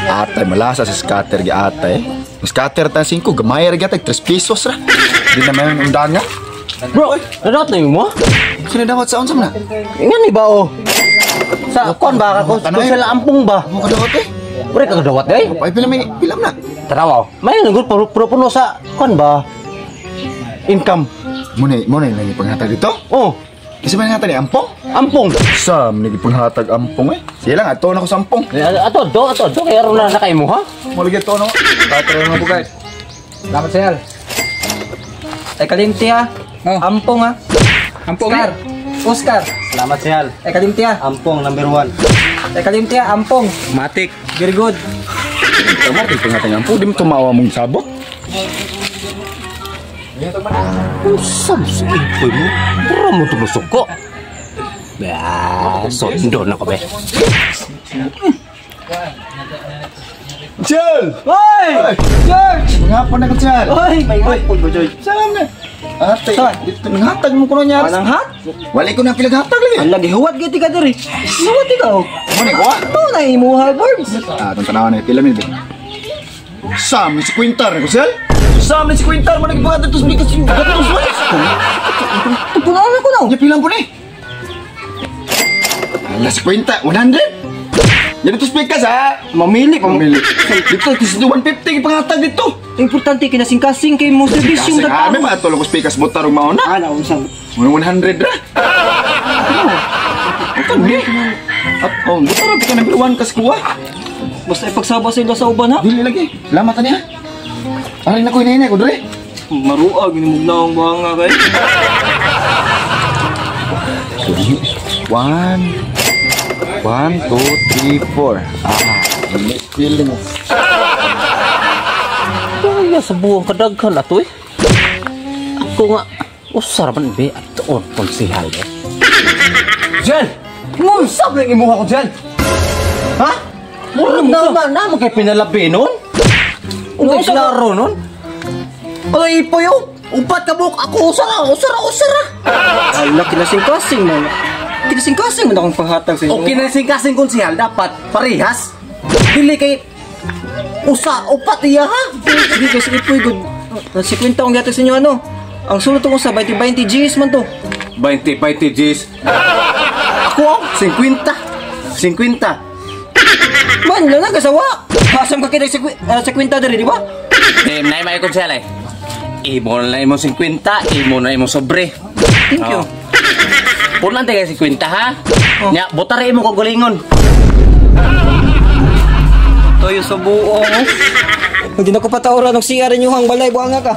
Atay, malasa sa scatter gi atay. Scatter ta 5, gamay ra gyud 3 pesos ra. Di na may undangan nga. Bro, nadawat na mo? Sino dawat sa unsa man na? Ingan ni ba oh? Sa kon ba ka Tanay. kung sila ampong ba? Mo kadawat eh. Ure ka kadawat eh. Ay pila may pila man na. Taraw. May nang puro puro puno sa kon ba? Income. Mo na lang ipanghatag dito. Oh, Kasi man hatag ni ampong. ampong. Sam ni gipanghatag ampong eh. Sige lang ato na ko sa ampong. Eh, ato do, ato do kaya ron na kay mo ha? Mo lagi ato no. Tatry mo bugay. Dapat sir. Ay kalimti ha. Oh. Ampong ha. Ampong Oscar. Oscar. Salamat siyal. Ay kalimti ha. Ampong number 1. Ay kalimti ha. Ampong. Matik. Very good. Tama kay panghatag ampong, di mo tumawa mong sabot. Usam sa ipoy mo. Pura mo tumusok ko. Ba, sondo na ko be. Chel! Hoy! George! Manghapon na ko, Chel. Hoy! May hapon ba, George? Sam na. Ate, Saan? dito nanghatag mo kuno niya. Anang hat? Wala ko na pinaghatag lagi. Ang lagi huwat giti ka diri. Huwat ikaw. Mo ni ko. Mo na imuha, Borbs. Ah, itong tanawan na pila mil. Sam ni si Quintar ni Kusel. Sam ni si Quintar man nagbuhat dito sa bikas yung gatos man. Tupunan ako na. Nya pilang po ni? Ala si Quintar 100. Yan ito speakers ha. Mamili pa mo. Pamili. Dito tis 150 ipanghatag dito. Importante kinasing-kasing kay mo servisyo Kasi kami matulog ko speakers butar og mauna. Ah, naunsa. Mga 100 ra. Ito ni. At oh, butar og ka number 1 kas kuha. Basta ipagsaba sa ila sa uban ha. Dili lagi. Salamat ani ha. Aray na ko hinay ko dre. Maruag ni mugnaong buhanga kay. One, one, two, three, four. Ah, may feeling. Kaya sa buwang kadaghan ato eh. Ako nga, usar man be, ato on konsihal eh. Jel! Ngumsab lang imuha ko, Jel! Ha? Murag na naman kay pinalabi nun? Kung kay klaro nun? Ay, ipoy oh! Upat ka buok! Ako, usara, usara, usara! Ala kinasing-kasing mo. Kinasing-kasing mo na akong panghatag sa inyo. O kinasing-kasing konsihal, dapat parehas. Dili kay usa, upat iya ha? Sige kasi ipoy good. Si kwenta akong gihatag sa inyo ano. Ang sulot ko sa 20-20 Gs man to. 20, 20 Gs. Ako, oh, 50. 50. Man, wala na kasawa. Asam ka kinag sa kwenta diri, di ba? Eh, nay may konsehal eh. Imo na imo 50, imo na imo sobre. Thank you. Oh. Punan tayo 50 ha. Nya, botare imo kagalingon. Tayo sa buong. Hindi na ko pataoran og CR inyo hang balay buanga ka.